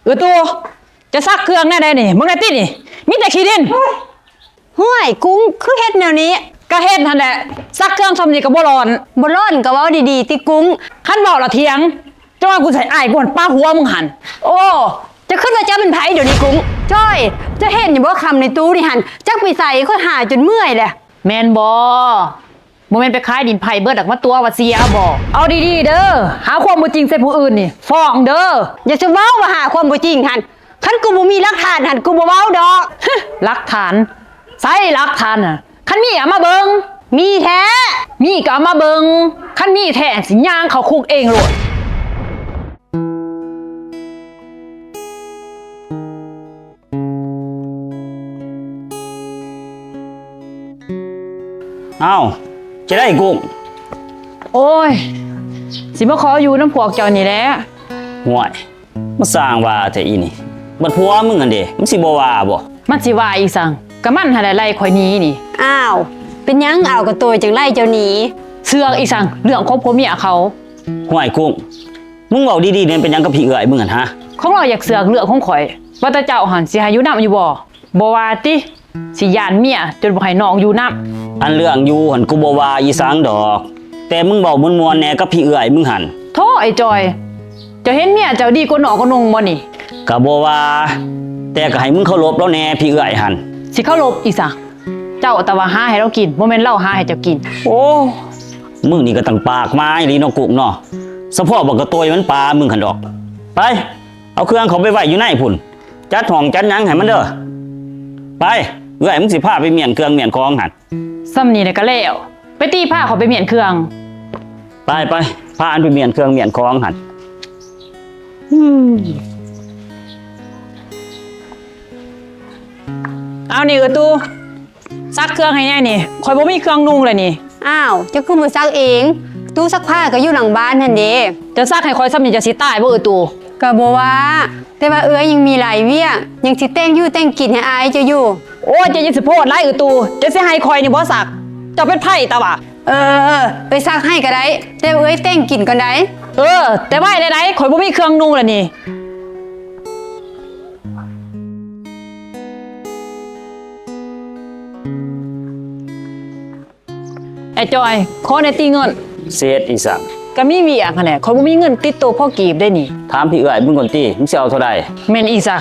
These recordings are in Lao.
ເອີຕູ ຈະຊັກເຄື່ອງແນວໃດນີ້? ເບິ່ງແດ່ຕິນີ້ ມີແຕ່ຂີ້ດິນ. ຫ້ວຍ ກຸ້ງ ຄືເຮັດແນວນີ້? ກະເຮັດຫັ້ນແຫຼະ ຊັກເຄື່ອງຊ່ຳນີ້ກະບໍ່ຮ້ອນ. ບໍ່ຮ້ອນກະເວົ້າດີໆຕິກຸ້ງ. ຄັນເວົ້າລະຖຽງ ຈັ່ງວ່າກູໃສ່ອ້າຍກູຫັ້ນປາຫົວມຶງຫັ້ນ. ໂອ້ ເຈົ້າຄິດວ່າເຈົ້າເປັນໃຜດຽວນີ້ກຸ້ງ? ຈ້ອຍ ເຈົ້າເຫັນຢູ່ບໍ່ ຄຳໃນຕູ້ນີ້ຫັ້ນ ຈັກໄປໃສ ຂ້ອຍຫາຈົນເມື່ອຍແຫຼະ. ແມ່ນບໍ່? ບໍ່ແມ່ນໄປຂາຍດິນໄຜເບິດ ແລ້ວມາຕົວະວ່າເສຍບໍ່? ເອົາດີໆເດີ ຫາຄວາມບໍ່ຈິງໃສ່ຜູ້ອື່ນນີ້ ຟ້ອງເດີ. ຢ່າສະເວົ້າວ່າຫາຄວາມບໍ່ຈິງຫັ້ນ ຄັນກູບໍ່ມີຫຼັກຖານຫັ້ນ ກູບໍ່ເວົ້າດອກ. ຫຼັກຖານ? ໃສຫຼັກຖານນະ? ຄັນມີເອົາມາເບິ່ງ. ມີແທ້. ມີກະເອົາມາເບິ່ງ. ຄັນມີແທ້ຊິຍ່າງເຂົ້າຄຸກເອງໂລດ. ອ້າວ ຈະໄດ້ກຸ້ງ? ໂອ້ຍ ຊິມາຂໍຢູ່ນຳພວກເຈົ້ານີ້ແຫຼະ. ຫ້ວຍ ມາສ້າງວ່າແທ້ອີ່ນີ້. ບັດຜົວມຶງຫັ້ນເດ ມັນຊິບໍ່ວ່າບໍ່? ມັນຊິວ່າອີ່ສັງ? ກະມັນຫັ້ນແຫຼະໄລ່ຂ້ອຍໜີນີ້. ອ້າວ ເປັນຫຍັງອາວກະໂຕຍຈັ່ງໄລ່ເຈົ້າໜີ? ເສືອກອີ່ສັງ ເລື່ອງຂອງຜົວເມຍເຂົາ. ຫ້ວຍກຸ້ງ ມຶງເວົ້າດີໆແດ່ ເປັນຫຍັງກັບພີ່ເອື້ອຍມຶງຫັ້ນຫະ? ຂອງລາວຢາກເສືອກເລື່ອງຂອງຂ້ອຍ. ວ່າແຕ່ເຈົ້າຫັ້ນຊິໃຫ້ຢູ່ນຳຢູ່ບໍ່? ບໍ່ວ່າຕິ ຊິຢ້ານເມຍຈົນບໍ່ໃຫ້ນ້ອງຢູ່ນຳ. ອັນເລື່ອງຢູ່ຫັ້ນ ກູບໍ່ວ່າອີ່ສັງດອກ ແຕ່ມຶງເວົ້າມ່ວນໆແດ່ກັບພີ່ເອື້ອຍມຶງຫັ້ນ. ໂທ້ ໄອ້ຈ່ອຍ ເຈົ້າເຫັນເມຍເຈົ້າດີກວ່ານ້ອງກວ່ານຸ່ງບໍ່ນີ້? ກະບໍ່ວ່າ ແຕ່ກະໃຫ້ມຶງເຄົາລົບລາວແດ່ ພີ່ເອື້ອຍຫັ້ນ. ຊິເຄົາລົບອີ່ສັງ? ເຈົ້າແຕ່ວ່າຫາໃຫ້ລາວກິນ ບໍ່ແມ່ນລາວຫາໃຫ້ເຈົ້າກິນ. ໂອ້ ມຶງນີ້ກະຕັ້ງປາກມາອີ່ຫຼີເນາະກຸ້ງເນາະ. ສະເພາະບັກກະໂຕຍມັນປາມຶງຫັ້ນດອກ. ໄປ ເອົາເຄື່ອງເຂົ້າໄປໄວ້ຢູ່ໃນພຸ້ນ. ຈັດຫ້ອງຈັດຫຍັງໃຫ້ມັນເດີ. ໄປ ເອື້ອຍ ມຶງຊິພາໄປມ້ຽນເຄື່ອງມ້ຽນຂອງຫັ້ນ. ສ່ຳນີ້ແຫຼະກະແລ້ວ ໄປຕິ ພາເຂົາໄປມ້ຽນເຄື່ອງ. ໄປ ໄປ ພາມັນໄປມ້ຽນເຄື່ອງມ້ຽນຂອງຫັ້ນ. ເອົານີ້ ເອີຕູ ຊັກເຄື່ອງໃຫ້ແດ່ນີ້ ຂ້ອຍບໍ່ມີເຄື່ອງນຸ່ງແລ້ວນີ້. ອ້າວ ເຈົ້າຄືບໍ່ຊັກເອງ? ຕູ້ຊັກຜ້າກະຢູ່ຫຼັງບ້ານຫັ້ນເດ. ເຈົ້າຊັກໃຫ້ຂ້ອຍສ່ຳນີ້ ເຈົ້າຊິຕາຍບໍ່ ເອີຕູ? ກະບໍ່ວ່າ ແຕ່ວ່າເອື້ອຍຍັງມີຫຼາຍວຽກ ຍັງຊິແຕ່ງຢູ່ແຕ່ງກິນໃຫ້ອ້າຍເຈົ້າຢູ່. ໂອ້ຍ ເຈົ້າຢ່າຊິໂພດຫຼາຍ ເອີຕູ. ເຈົ້າຊິໃຫ້ຂ້ອຍນີ້ບໍ່ຊັກ? ເຈົ້າເປັນໃຜຕາຫວາ? ເອີ ເອີ ເອື້ອຍຊັກໃຫ້ກະໄດ້ ແຕ່ວ່າເອື້ອຍແຕ່ງກິນກ່ອນໃດ. ເອີ ແຕ່ໄວແດ່ໃດ ຂ້ອຍບໍ່ມີເຄື່ອງນຸ່ງແລ້ວນີ້. ອ້າຍຈ່ອຍ ຂໍແດ່ຕິເງິນ. ເສດອີ່ສັງ? ກະມີວຽກຫັ້ນແຫຼະ ຂ້ອຍບໍ່ມີເງິນຕິດໂຕພໍກີບເດ້ນີ້. ຖາມພີ່ເອື້ອຍມຶງກ່ອນຕິ ມຶງຊິເອົາເທົ່າໃດ? ແມ່ນອີ່ສັງ?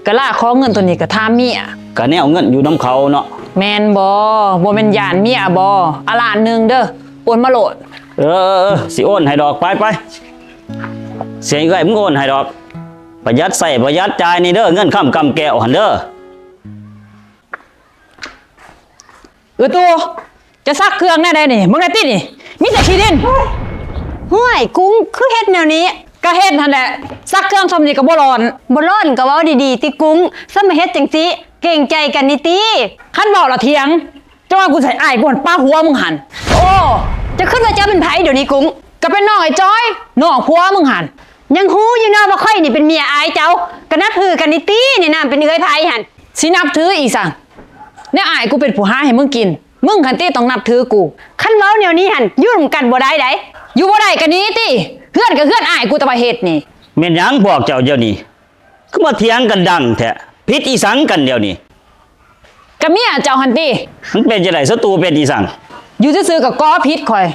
ກະລາຂໍເງິນໂຕນີ້ກະຖາມເມຍ. ກະແນວເງິນຢູ່ນຳເຂົາເນາະ. ແມ່ນບໍ່? ບໍ່ແມ່ນຢ້ານເມຍບໍ່? ອາ ລ້ານໜຶ່ງເດີ ໂອນມາໂລດ. ເອີ ເອີ ເອີ ຊິໂອນໃຫ້ດອກ. ໄປ ໄປ ຊິໃຫ້ເອື້ອຍມຶງໂອນໃຫ້ດອກ. ປະຢັດໃຊ້ປະຢັດຈ່າຍແດ່ເດີ ເງິນຄ້ຳກຳແກ້ວຫັ້ນເດີ. ເອີຕູ ຈະຊັກເຄື່ອງແນວໃດນີ້? ເບິ່ງແດ່ຕິນີ້ ມີແຕ່ຂີ້ດິນ. ຫ້ວຍ ກຸ້ງ ຄືເຮັດແນວນີ້? ກະເຮັດຫັ້ນແຫຼະ ຊັກເຄື່ອງຊ່ຳນີ້ກະບໍ່ຮ້ອນ. ບໍ່ຮ້ອນກະເວົ້າດີໆຕິກຸ້ງ ຊ່ຳມາເຮັດຈັ່ງຊີ້ ເກງໃຈກັນນີ້ຕິ. ຄັນເວົ້າລະຖຽງ ຈັ່ງວ່າກູໃສ່ອ້າຍກູຫັ້ນປາຫົວມຶງຫັ້ນ. ໂອ້ ເຈົ້າຄິດວ່າເຈົ້າເປັນໃຜດຽວນີ້ກຸ້ງ? ກະເປັນນ້ອງໄອ້ຈອຍ ນ້ອງຜົວມຶງຫັ້ນ. ຍັງຮູ້ຢູ່ເນາະວ່າຂ້ອຍນີ້ເປັນເມຍອ້າຍເຈົ້າ ກະນັບຖືກັນນີ້ຕິ ໃນນາມເປັນເອື້ອຍໃຜຫັ້ນ. ຊິນັບຖືອີ່ສັງ? ແນວອ້າຍກູເປັນຜູ້ຫາໃຫ້ມຶງກິນ ມຶງຫັ້ນຕິຕ້ອງນັບຖືກູ. ຄັນເວົ້າແນວນີ້ຫັ້ນ ຢູ່ນຳກັນບໍ່ໄດ້ໃດ໋. ຢູ່ບໍ່ໄດ້ກະໜີຕິ ເຮືອນກະເຮືອນອ້າຍກູ ແຕ່ວ່າເຮັດນີ້. ແມ່ນຫຍັງພວກເຈົ້າດຽວນີ້ ຄືມາຖຽງກັນດັງແທ້? ຜິດອີ່ສັງກັນດຽວນີ້? ກະເມຍເຈົ້າຫັ້ນຕິ. ມັນເປັນຈັ່ງໃດ? ສັດຕູເປັນອີ່ສັງ? ຢູ່ຊື່ໆກະກໍ່ຜິດຂ້ອຍ.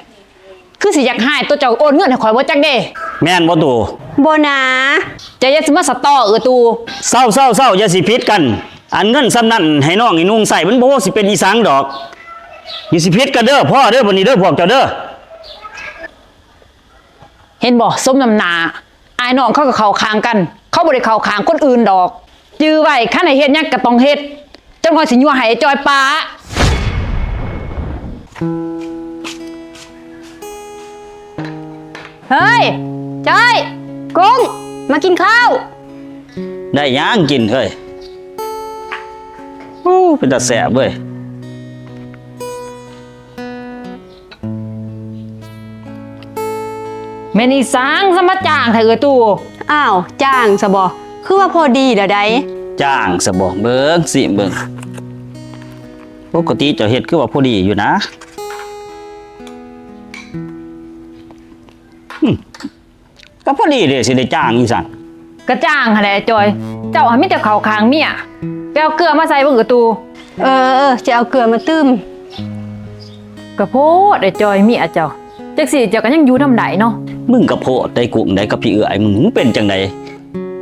ຄືຊິຢາກຮ້າຍໂຕເຈົ້າໂອນເງິນໃຫ້ຂ້ອຍບໍ່ຈັກເດ. ແມ່ນບໍ່ຕູ? ບໍ່ນາ. ເຈົ້າຢ່າຊິມາສະຕໍເອີຕູ. ເຊົາໆໆ ຢ່າຊິຜິດກັນ. ອັນເງິນຊ່ຳນັ້ນໃຫ້ນ້ອງອີ່ນຸ່ງໃຊ້ ມັນບໍ່ພໍຊິເປັນອີ່ສັງດອກ. ຢ່າຊິຜິດກັນເດີ. ພໍເດີ ບັດນີ້ເດີພວກເຈົ້າເດີ. ເຫັນບໍ່ ສົມນ້ຳໜ້າ ອ້າຍນ້ອງເຂົາກະເຂົ້າຂ້າງກັນ ເຂົາບໍ່ໄດ້ເຂົ້າຂ້າງຄົນອື່ນດອກ. ຈື່ໄວ້ ຄັນໃຫ້ເຮັດຫຍັງກະຕ້ອງເຮັດ ຈັ່ງໜ້ອຍຊິຍົວໃຫ້ໄອ້ຈອຍປາ. ເຮີ້ຍ ຈອຍ ກຸ້ງ ມາກິນເຂົ້າ. ໄດ້ຫຍັງກິນເຮີ້ຍ? ໂອ້ ເປັນຕາແຊບເວີຍ. ແມ່ນອີ່ສັງ ສະມາຈ້າງແທ້ເອື້ອຍຕູ້? ອ້າວ ຈ້າງຊະບໍ? ຄືວ່າພໍດີລະໃດ. ຈ້າງຊະບໍ? ເບິ່ງ ຊິມເບິ່ງ. ປົກກະຕິເຈົ້າເຮັດຄືວ່າພໍດີຢູ່ນະ. ຫຶ ກະພໍດີເດ ຊິໄດ້ຈ້າງອີ່ສັງ. ກະຈ້າງຫັ້ນແຫຼະອ້າຍຈ່ອຍ, ເຈົ້າຫັ້ນມີແຕ່ເຂົ້າຂ້າງເມຍ. ໄປເອົາເກືອມາໃສ່ເບິ່ງເອື້ອຕູ້. ເອີໆ ຊິເອົາເກືອມາຕື່ມ. ກະໂພດອ້າຍຈ່ອຍ ເມຍເຈົ້າ, ຈັກຊີ້ເຈົ້າກະຍັງຢູ່ນຳໄດ້ເນາະ. ມຶງກະໂພດໄດ໋ກຸ້ງໄດ໋ ກັບພີ່ເອື້ອຍມຶງ, ມຶງເປັນຈັ່ງໃດ?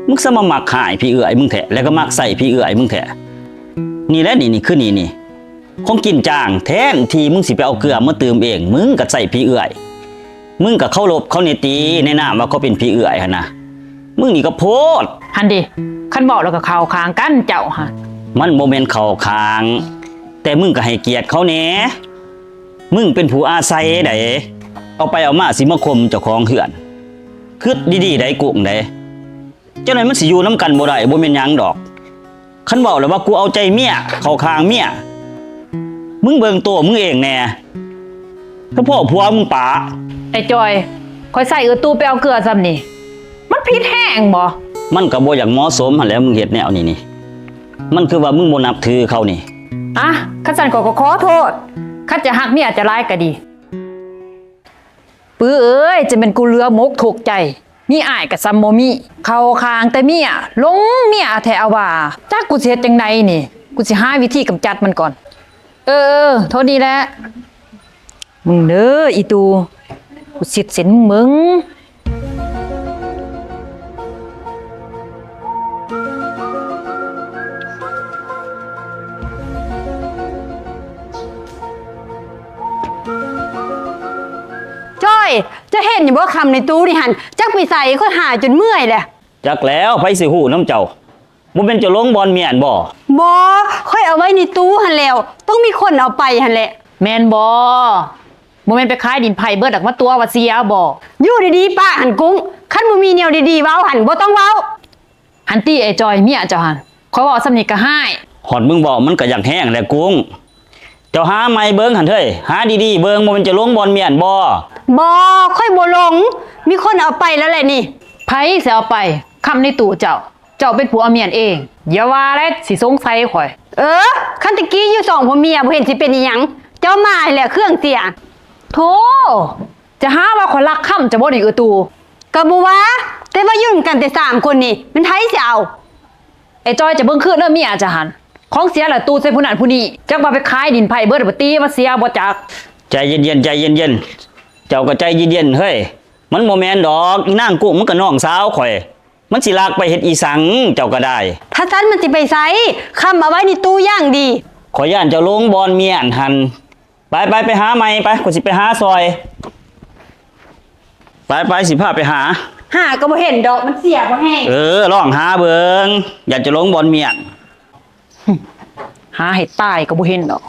ມຶງສະມາມັກຮ້າຍພີ່ເອື້ອຍມຶງແທ້ ແລ້ວກະມັກໃສ່ພີ່ເອື້ອຍມຶງແທ້. ນີ້ແຫຼະ ນີ້ ນີ້ຄືນີ້ນີ້ ຂອງກິນຈ້າງ, ແທນທີ່ມຶງຊິໄປເອົາເກືອມາຕື່ມເອງ ມຶງກະໃສ່ພີ່ເອື້ອຍ. ມຶງກະເຄົາລົບເຂົາແດ່ຕິ ໃນນາມວ່າເຂົາເປັນພີ່ເອື້ອຍຫັ້ນນະ. ມຶງນີ້ກະໂພດ. ຫັ້ນເດ ຄັນເວົ້າແລ້ວກະເຂົ້າຂ້າງກັນເຈົ້າຫັ້ນ. ມັນບໍ່ແມ່ນເຂົ້າຂ້າງ, ແຕ່ມຶງກະໃຫ້ກຽດເຂົາແດ່. ມຶງເປັນຜູ້ອາໄສໃດ໋, ເອົາໄປເອົາມາຊິມາຂົ່ມເຈົ້າຂອງເຮືອນ. ຄຶດດີໆໄດ໋ກຸ້ງເດ. ຈັ່ງໃດມັນຊິຢູ່ນຳກັນບໍ່ໄດ້ ບໍ່ແມ່ນຫຍັງດອກ. ຄັນເວົ້າແລ້ວວ່າກູເອົາໃຈເມຍ ເຂົ້າຂ້າງເມຍ, ມຶງເບິ່ງໂຕມຶງເອງແດ່ ສະເພາະຜົວມຶງປະ. ອ້າຍຈ່ອຍ, ຂ້ອຍໃຊ້ເອື້ອຕູ້ໄປເອົາເກືອຊ່ຳນີ້ ມັນຜິດແຮງບໍ່? ມັນກະບໍ່ຢາກເໝາະສົມຫັ້ນແຫຼະ ມຶງເຮັດແນວນີ້ນີ້. ມັນຄືວ່າມຶງບໍ່ນັບຖືເຂົານີ້. ອະ ຄັນຊັ້ນຂ້ອຍກະຂໍໂທດ, ຄັນເຈົ້າຮັກເມຍເຈົ້າຫຼາຍກະດີ. ປືເອີຍ, ຈະແມ່ນກູເຫຼືອມົກທຸກໃຈ, ມີອ້າຍກະສ່ຳບໍ່ມີ, ເຂົ້າຂ້າງແຕ່ເມຍ, ຫຼົງເມຍແທ້ອາຫວ່າ. ຈັກກູຊິເຮັດຈັ່ງໃດນີ້, ກູຊິຫາວິທີກຳຈັດມັນກ່ອນ. ເອີໆ ເທົ່ານີ້ແຫຼະ. ມຶງເດີອີ່ຕູ່, ກູຊິດເສັ້ນມຶງເບິ່ງ. ຈ້ອຍ, ເຈົ້າເຫັນຢູ່ບໍ່ ຄຳໃນຕູ້ນີ້ຫັ້ນ ຈັກໄປໃສ? ຂ້ອຍຫາຈົນເມື່ອຍແຫຼະ. ຈັກແລ້ວ, ໃຜຊິຮູ້ນຳເຈົ້າ? ບໍ່ແມ່ນເຈົ້າຫຼົງບ່ອນມ້ຽນບໍ່? ບໍ່, ຂ້ອຍເອົາໄວ້ໃນຕູ້ຫັ້ນແລ້ວ, ຕ້ອງມີຄົນເອົາໄປຫັ້ນແຫຼະ. ແມ່ນບໍ່? ບໍ່ແມ່ນໄປຂາຍດິນໄພ້ເບິດ ແລ້ວກະມາຕົວະວ່າເສຍບໍ່? ຢູ່ດີໆປະຫັ້ນກຸ້ງ, ຄັນບໍ່ມີແນວດີໆເວົ້າຫັ້ນ ບໍ່ຕ້ອງເວົ້າ. ຫັ້ນຕິອ້າຍຈ່ອຍ ເມຍເຈົ້າຫັ້ນ, ຂ້ອຍເວົ້າສ່ຳນີ້ກະຮ້າຍ. ຮອດມຶງເວົ້າມັນກະຢາກແຮງແຫຼະກຸ້ງ. ເຈົ້າຫາໃໝ່ເບິ່ງຫັ້ນເຮີ້ຍ, ຫາດີໆເບິ່ງ, ບໍ່ແມ່ນເຈົ້າຫຼົງບ່ອນມ້ຽນບໍ່? ບໍ່, ຂ້ອຍບໍ່ຫຼົງ, ມີຄົນເອົາໄປແລ້ວແຫຼະນີ້. ໃຜຊິເອົາໄປ? ຄຳໃນຕູ້ເຈົ້າ. ເຈົ້າເປັນຜູ້ເອົາມ້ຽນເອງ, ຢ່າວ່າແລະ ຊິສົງໄສຂ້ອຍ. ເອີ, ຄັນແຕ່ກີ້ຢູ່ສອງຜົວເມຍ ບໍ່ເຫັນຊິເປັນອີ່ຫຍັງ, ເຈົ້າມານີ້ແຫຼະເຄື່ອງເສຍ. ໂທ້, ຈະຫາວ່າຂ້ອຍລັກຄຳເຈົ້າບໍ່ນີ້ເອື້ອຕູ້? ກະບໍ່ວ່າ, ແຕ່ວ່າຢູ່ນຳກັນແຕ່ສາມຄົນນີ້ ແມ່ນໃຜຊິເອົາ? ອ້າຍຈ່ອຍ ເຈົ້າເບິ່ງຄືນເດີ ເມຍເຈົ້າຫັ້ນ, ຂອງເສຍລະຕູດໃສ່ຜູ້ນັ້ນຜູ້ນີ້, ຈັກວ່າໄປຂາຍດິນໄພ້ເບິດ ແລ້ວບໍ່ຕີວ່າເສຍບໍ່ຈັກ. ໃຈເຢັນໆ ໃຈເຢັນໆ, ເຈົ້າກະໃຈເຢັນໆເຮີ້ຍ. ມັນບໍ່ແມ່ນດອກ, ອີນາງກຸ້ງມັນກະນ້ອງສາວຂ້ອຍ. ມັນຊິລັກໄປເຮັດອີ່ສັງ ເຈົ້າກະໄດ້. ຖ້າຊັ້ນມັນຊິໄປໃສ? ຄຳເອົາໄວ້ໃນຕູ້ຢ່າງດີ. ຂ້ອຍຢ້ານເຈົ້າຫຼົງບ່ອນມ້ຽນຫັ້ນ. ໄປໆ ໄປຫາໃໝ່ໄປ, ຂ້ອຍຊິໄປຫາຊ່ອຍ. ໄປໆ ຊິພາໄປຫາ. ຫາກະບໍ່ເຫັນດອກ, ມັນເສຍພໍແຮງ. ເອີ, ລອງຫາເບິ່ງ, ຢ້ານເຈົ້າຫຼົງບ່ອນມ້ຽນ. ຫາໃຫ້ຕາຍກະບໍ່ເຫັນດອກ.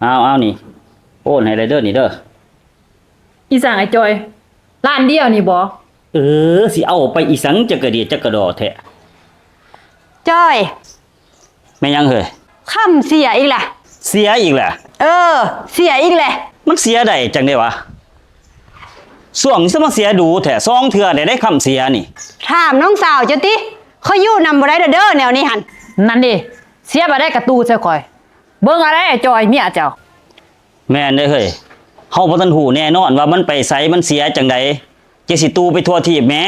ເອົາໆ ນີ້ ໂອນໃຫ້ແລ້ວເດີນີ້ເດີ. ອີ່ສັງອ້າຍຈ່ອຍ? ລ້ານດຽວນີ້ບໍ? ເອີ ຊິເອົາໄປອີ່ສັງ ຈັກກະເດຍຈັກກະດໍແທ້. ຈ່ອຍ. ແມ່ນຫຍັງເຮີ້ຍ? ຄຳເສຍອີກລະ. ເສຍອີກລະ? ເອີ ເສຍອີກແຫຼະ. ມັນເສຍໄດ້ຈັ່ງໃດວະ? ຊ່ວງນີ້ສະມາເສຍດູແທ້, ສອງເທື່ອແລ້ວເດ້ຄຳເສຍນີ້. ຖາມນ້ອງສາວເຈົ້າຕິ, ຂ້ອຍຢູ່ນຳບໍ່ໄດ້ດອກເດີແນວນີ້ຫັ້ນ. ນັ້ນເດ, ເສຍບາດໃດກະຕູ່ໃສ່ຂ້ອຍ. ເບິ່ງເອົາເດ້ ຈ່ອຍເມຍເຈົ້າ. ແມ່ນເດ້ເຮີ້ຍ, ເຮົາບໍ່ທັນຮູ້ແນ່ນອນວ່າມັນໄປໃສ, ມັນເສຍຈັ່ງໃດ, ຈະຊິຕູ່ໄປທົ່ວທີບແມ້.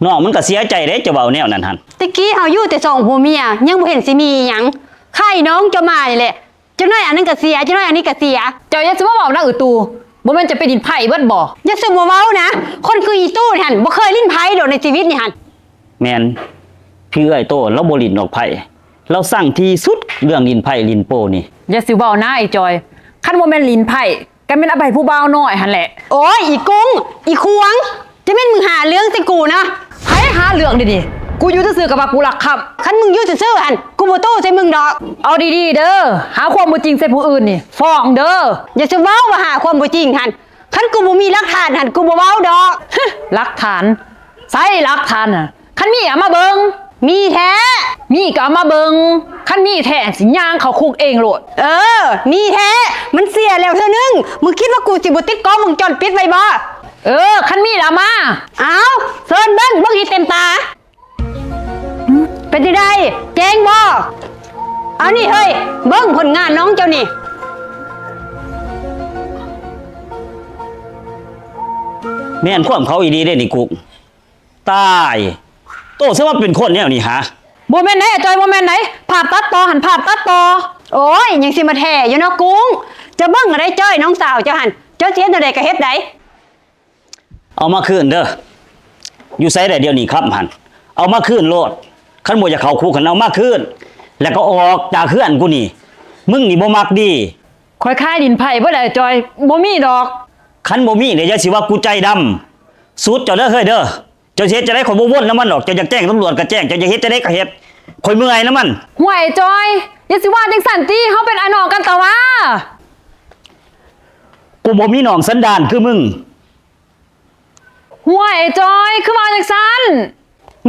ນ້ອງມັນກະເສຍໃຈເດ້ ເຈົ້າເວົ້າແນວນັ້ນຫັ້ນ. ແຕ່ກີ້ເຮົາຢູ່ແຕ່ສອງຜົວເມຍ ຍັງບໍ່ເຫັນຊິມີອີ່ຫຍັງ. ໄຂ່ນ້ອງເຈົ້າມານີ້ແຫຼະ, ຈັກໜ້ອຍອັນນັ້ນກະເສຍ, ຈັກໜ້ອຍອັນນີ້ກະເສຍ. ເຈົ້າຢ່າສູ່ມາເວົ້ານະ ເອື້ອຍຕູ້, ບໍ່ແມ່ນເຈົ້າໄປຫຼິ້ນໄພ້ເບິດບໍ? ຢ່າສູ່ມາເວົ້ານະ, ຄົນຄືອີ່ຕູ້ຫັ້ນ ບໍ່ເຄີຍຫຼິ້ນໄພ້ດອກໃນຊີວິດນີ້ຫັ້ນ. ແມ່ນ, ພີ່ເອື້ອຍໂຕລາວບໍ່ຫຼິ້ນດອກໄພ້, ລາວຊັງທີ່ສຸດເລື່ອງຫຼິ້ນໄພ້ຫຼິ້ນໂປນີ້. ຢ່າຊິເວົ້ານະ ໄອ້ຈ່ອຍ, ຄັນບໍ່ແມ່ນຫຼິ້ນໄພ້ ກະແມ່ນເອົາໄປໃຫ້ຜູ້ບ່າວນ້ອຍຫັ້ນແຫຼະ. ໂອ້ຍ ອີກຸ້ງ ອີຂວາງ, ຈະແມ່ນມຶງຫາເລື່ອງໃສ່ກູນະ. ໃຜຫາເລື່ອງດຽວນີ້? ກູຢູ່ຊື່ໆກໍວ່າກູລັກຄຳ. ຄັນມຶງຢູ່ຊື່ໆຫັ້ນ ກູບໍ່ໂຕ້ໃສ່ມຶງດອກ. ເອົາດີໆເດີ, ຫາຄວາມບໍ່ຈິງໃສ່ຜູ້ອື່ນນີ້ ຟ້ອງເດີ. ຢ່າຊິເວົ້າວ່າຫາຄວາມບໍ່ຈິງຫັ້ນ. ຄັນກູບໍ່ມີຫຼັກຖານຫັ້ນ ກູບໍ່ເວົ້າດອກ. ຫຼັກຖານ? ໃສຫຼັກຖານນະ? ຄັນມີເອົາມາເບິ່ງ. ມີແທ້. ມີກໍເອົາມາເບິ່ງ. ຄັນມີແທ້ຊິຍ່າງເຂົ້າຄຸກເອງໂລດ. ເອີ ມີແທ້. ມັນເສຍແລ້ວເທື່ອໜຶ່ງ. ມຶງຄິດວ່າກູຊິບໍ່ຕິດກ້ອງວົງຈອນປິດໄວ້ບໍ? ເອີ ຄັນມີລະເອົາມາ. ເອົາ ເຊີນເບິ່ງ, ເບິ່ງໃຫ້ເຕັມຕາ. ເປັນຈັ່ງໃດ? ແຈ້ງບໍ່? ເອົານີ້ເຮີ້ຍ, ເບິ່ງຜົນງານນ້ອງເຈົ້ານີ້. ແມ່ນຄວາມເຂົາອີ່ຫຼີເດ້ນີ້ກຸກ. ຕາຍ! ໂຕສະມາເປັນຄົນແນວນີ້ຫາ? ບໍ່ແມ່ນໃດ໋ ອ້າຍຈ່ອຍ, ບໍ່ແມ່ນໃດ໋. ພາບຕັດຕໍ່ຫັ້ນ, ພາບຕັດຕໍ່. ໂອ້ຍ, ຍັງຊິມາແທ້ຢູ່ເນາະກຸ້ງ. ເຈົ້າເບິ່ງເອົາໄດ໋ຈ້ອຍ, ນ້ອງສາວເຈົ້າຫັ້ນ, ເຈົ້າຊິເຮັດແນວໃດກໍເຮັດໄດ໋. ເອົາມາຄືນເດີ. ຢູ່ໃສແດ່ດຽວນີ້ຄຳຫັ້ນ? ເອົາມາຄືນໂລດ. ຄັນບໍ່ຢາກເຂົ້າຄຸກຫັ້ນ ເອົາມາຄືນ. ແລ້ວກໍອອກຈາກເຮືອນກູນີ້. ມຶງນີ້ບໍ່ມັກດີ. ຂ້ອຍຂາຍດິນໃຜບໍ່ໄດ້ ອ້າຍຈ່ອຍ? ບໍ່ມີດອກ. ຄັນບໍ່ມີນີ້ ຢ່າຊິວ່າກູໃຈດຳ. ສຸດເຈົ້າເດີເຮີ້ຍເດີ. ເຈົ້າຊິເຮັດຈັ່ງໃດ? ຂ້ອຍບໍ່ວົນນຳມັນດອກ. ເຈົ້າຢາກແຈ້ງຕຳຫຼວດກໍແຈ້ງ, ເຈົ້າຢາກເຮັດຈັ່ງໃດກໍເຮັດ. ຂ້ອຍເມື່ອຍນຳມັນ. ຫ້ວຍ ອ້າຍຈ່ອຍ, ຢ່າຊິວ່າຈັ່ງຊັ້ນຕິ, ເຮົາເປັນອ້າຍນ້ອງກັນຕະຫວາ. ກູບໍ່ມີນ້ອງສັນດານຄືມຶງ. ຫ້ວຍ ອ້າຍຈ່ອຍ, ຄືເວົ້າຈັ່ງຊັ້ນ?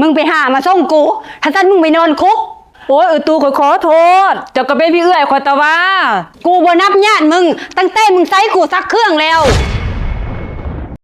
ມຶງໄປຫາມາສົ່ງກູ, ຄັນຊັ້ນມຶງໄປນອນຄຸກ. ໂອ້ຍ ເອື້ອຍຕູ້, ຂ້ອຍຂໍໂທດ. ເຈົ້າກໍເປັນພີ່ເອື້ອຍຂ້ອຍຕະຫວາ. ກູບໍ່ນັບຍາດມຶງ, ຕັ້ງແຕ່ມຶງໃສ່ກູຊັກເຄື່ອງແລ້ວ.